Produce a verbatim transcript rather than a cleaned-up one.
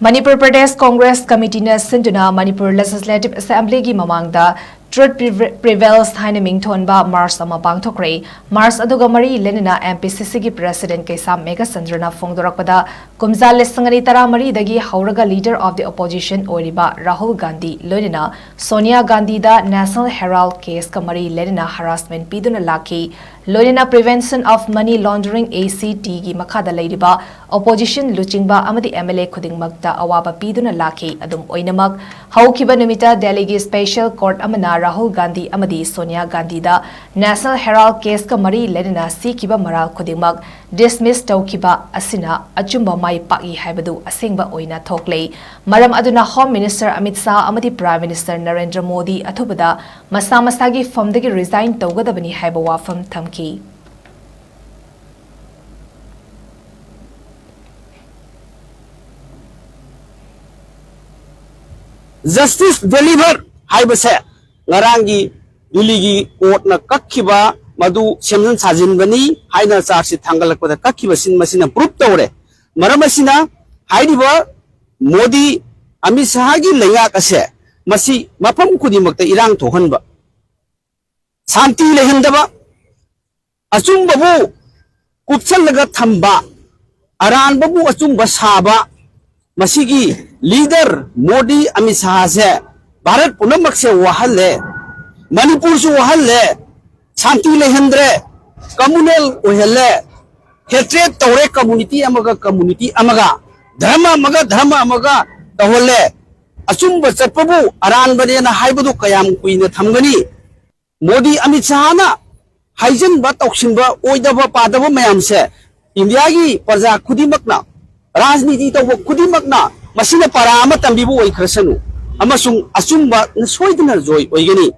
ꯃꯅꯤꯄꯨꯔ ꯄ꯭ꯔꯗꯦꯁ ꯀꯣꯡꯒ꯭ꯔꯦꯁ ꯀꯃꯤꯇꯤꯅ ꯁꯤꯟꯗꯨꯅ ꯃꯅꯤꯄꯨꯔ ꯂꯦꯖꯤꯁꯂꯦꯇꯤꯚ ꯑꯦꯁꯦꯝꯕ꯭ꯂꯤꯒꯤ ꯃꯃꯥꯡꯗ Truth Preve- Prevails ꯍꯥꯏꯅ ꯃꯤꯡꯊꯣꯟꯕ ꯃꯥꯔꯆ ꯑꯃ ꯄꯥꯡꯊꯣꯛꯈ꯭ꯔꯦ꯫ ꯃꯥꯔꯆ ꯑꯗꯨꯒ ꯃꯔꯤ ꯂꯩꯅꯅ M P C Cꯒꯤ president ꯀꯩꯁꯥꯝ ꯃꯦꯘꯆꯟꯗ꯭ꯔꯅ ꯐꯣꯡꯗꯣꯔꯛꯄꯗ, ꯀꯨꯝꯖꯥ ꯂꯤꯁꯤꯡ ꯑꯅꯤ ꯇꯔꯥꯃꯔꯤꯗꯒꯤ ꯍꯧꯔꯒ leader of the opposition ꯑꯣꯏꯔꯤꯕ ꯔꯥꯍꯨꯜ ꯒꯥꯟꯙꯤ ꯂꯣꯏꯅꯅ ꯁꯣꯅꯤꯌꯥ ꯒꯥꯟꯙꯤꯗ National Herald caseꯀ ꯃꯔꯤ ꯂꯩꯅꯅ harassment ꯄꯤꯗꯨꯅ ꯂꯥꯛꯈꯤ꯫ ꯂꯣꯏꯅꯅ Prevention of Money Laundering Act ꯒꯤ ꯃꯈꯥꯗ ꯂꯩꯔꯤꯕ opposition ꯂꯨꯆꯤꯡꯕ ꯑꯃꯗꯤ M L A ꯈꯨꯗꯤꯡꯃꯛꯇ ꯑꯋꯥꯕ ꯄꯤꯗꯨꯅ ꯂꯥꯛꯈꯤ꯫ ꯑꯗꯨꯝ ꯑꯣꯏꯅꯃꯛ, ꯍꯧꯈꯤꯕ ꯅꯨꯃꯤꯠꯇ ꯗꯦꯜꯂꯤꯒꯤ special court ꯑꯃꯅ ꯔꯥꯍꯨꯜ ꯒꯥꯟꯙꯤ ꯑꯃꯗꯤ ꯁꯣꯅꯤꯌꯥ ꯒꯥꯟꯙꯤꯗ National Herald caseꯀ ꯃꯔꯤ ꯂꯩꯅꯅ ꯁꯤꯈꯤꯕ ꯃꯔꯥꯜ ꯈꯨꯗꯤꯡꯃꯛ dismiss ꯇꯧꯈꯤꯕ ꯑꯁꯤꯅ ꯑꯆꯨꯝꯕ ꯃꯥꯏ ꯄꯥꯛꯏ ꯍꯥꯏꯕꯗꯨ ꯑꯁꯦꯡꯕ ꯑꯣꯏꯅ ꯊꯣꯛꯂꯦ꯫ ꯃꯔꯝ ꯑꯗꯨꯅ Home Minister ꯑꯃꯤꯠ ꯁꯥꯍ ꯑꯃꯗꯤ Prime Minister ꯅꯔꯦꯟꯗ꯭ꯔ ꯃꯣꯗꯤ ꯑꯊꯨꯕꯗ ꯃꯁꯥ ꯃꯁꯥꯒꯤ ꯐꯝꯗꯒꯤ resign ꯇꯧꯒꯗꯕꯅꯤ ꯍꯥꯏꯕ ꯋꯥꯐꯝ ꯊꯝꯈꯤ꯫ Justice deliver ꯍꯥꯏꯕꯁꯦ ꯉꯔꯥꯡꯒꯤ ꯗꯤꯜꯂꯤꯒꯤ courtꯅ ꯀꯛꯈꯤꯕ ꯃꯗꯨ ꯁꯦꯝꯖꯤꯟ ꯁꯥꯖꯤꯟꯕꯅꯤ ꯍꯥꯏꯅ charge sheet ꯊꯥꯡꯒꯠꯂꯛꯄꯗ ꯀꯛꯈꯤꯕꯁꯤꯡ ꯃꯁꯤꯅ prove ꯇꯧꯔꯦ꯫ ꯃꯔꯝ ꯑꯁꯤꯅ ꯍꯥꯏꯔꯤꯕ ꯃꯣꯗꯤ ꯑꯃꯤꯠ ꯁꯥꯍꯒꯤ ꯂꯩꯉꯥꯛ ꯑꯁꯦ ꯃꯁꯤ ꯃꯐꯝ ꯈꯨꯗꯤꯡꯃꯛꯇ ꯏꯔꯥꯡ ꯊꯣꯛꯍꯟꯕ, ꯁꯥꯟꯇꯤ ꯂꯩꯍꯟꯗꯕ, ꯑꯆꯨꯝꯕꯕꯨ ꯀꯨꯞꯁꯜꯂꯒ ꯊꯝꯕ, ꯑꯔꯥꯟꯕꯕꯨ ꯑꯆꯨꯝꯕ ꯁꯥꯕ, ꯃꯁꯤꯒꯤ leader ꯃꯣꯗꯤ ꯑꯃꯤꯠ ꯁꯥꯍꯁꯦ ꯚꯥꯔꯠ ꯄꯨꯝꯅꯃꯛꯁꯦ ꯋꯥꯍꯜꯂꯦ, ꯃꯅꯤꯄꯨꯔꯁꯨ ꯋꯥꯍꯜꯂꯦ, ꯁꯥꯟꯇꯤ ꯂꯩꯍꯟꯗ꯭ꯔꯦ, communal ꯑꯣꯏꯍꯜꯂꯦ, hatred ꯇꯧꯔꯦ community ꯑꯃꯒ community ꯑꯃꯒ, ꯙꯔꯃ ꯑꯃꯒ ꯙꯔꯃ ꯑꯃꯒ ꯇꯧꯍꯜꯂꯦ꯫ ꯑꯆꯨꯝꯕ ꯆꯠꯄꯕꯨ ꯑꯔꯥꯟꯕꯅꯦꯅ ꯍꯥꯏꯕꯗꯨ ꯀꯌꯥꯝ ꯀꯨꯏꯅ ꯊꯝꯒꯅꯤ? ꯃꯣꯗꯤ ꯑꯃꯤꯠ ꯁꯥꯍꯅ ꯍꯥꯏꯖꯤꯟꯕ ꯇꯧꯁꯤꯟꯕ ꯑꯣꯏꯗꯕ ꯄꯥꯗꯕ ꯃꯌꯥꯝꯁꯦ ꯏꯟꯗꯤꯌꯥꯒꯤ ꯄ꯭ꯔꯖꯥ ꯈꯨꯗꯤꯡꯃꯛꯅ, ꯔꯥꯖꯅꯤꯇꯤ ꯇꯧꯕ ꯈꯨꯗꯤꯡꯃꯛꯅ ꯃꯁꯤꯅ ꯄꯔꯥ ꯑꯃ ꯇꯝꯕꯤꯕ ꯑꯣꯏꯈ꯭ꯔꯁꯅꯨ ꯑꯃꯁꯨꯡ ꯑꯆꯨꯝꯕ ꯁꯣꯏꯗꯅ ꯖꯣꯏ ꯑꯣꯏꯒꯅꯤ꯫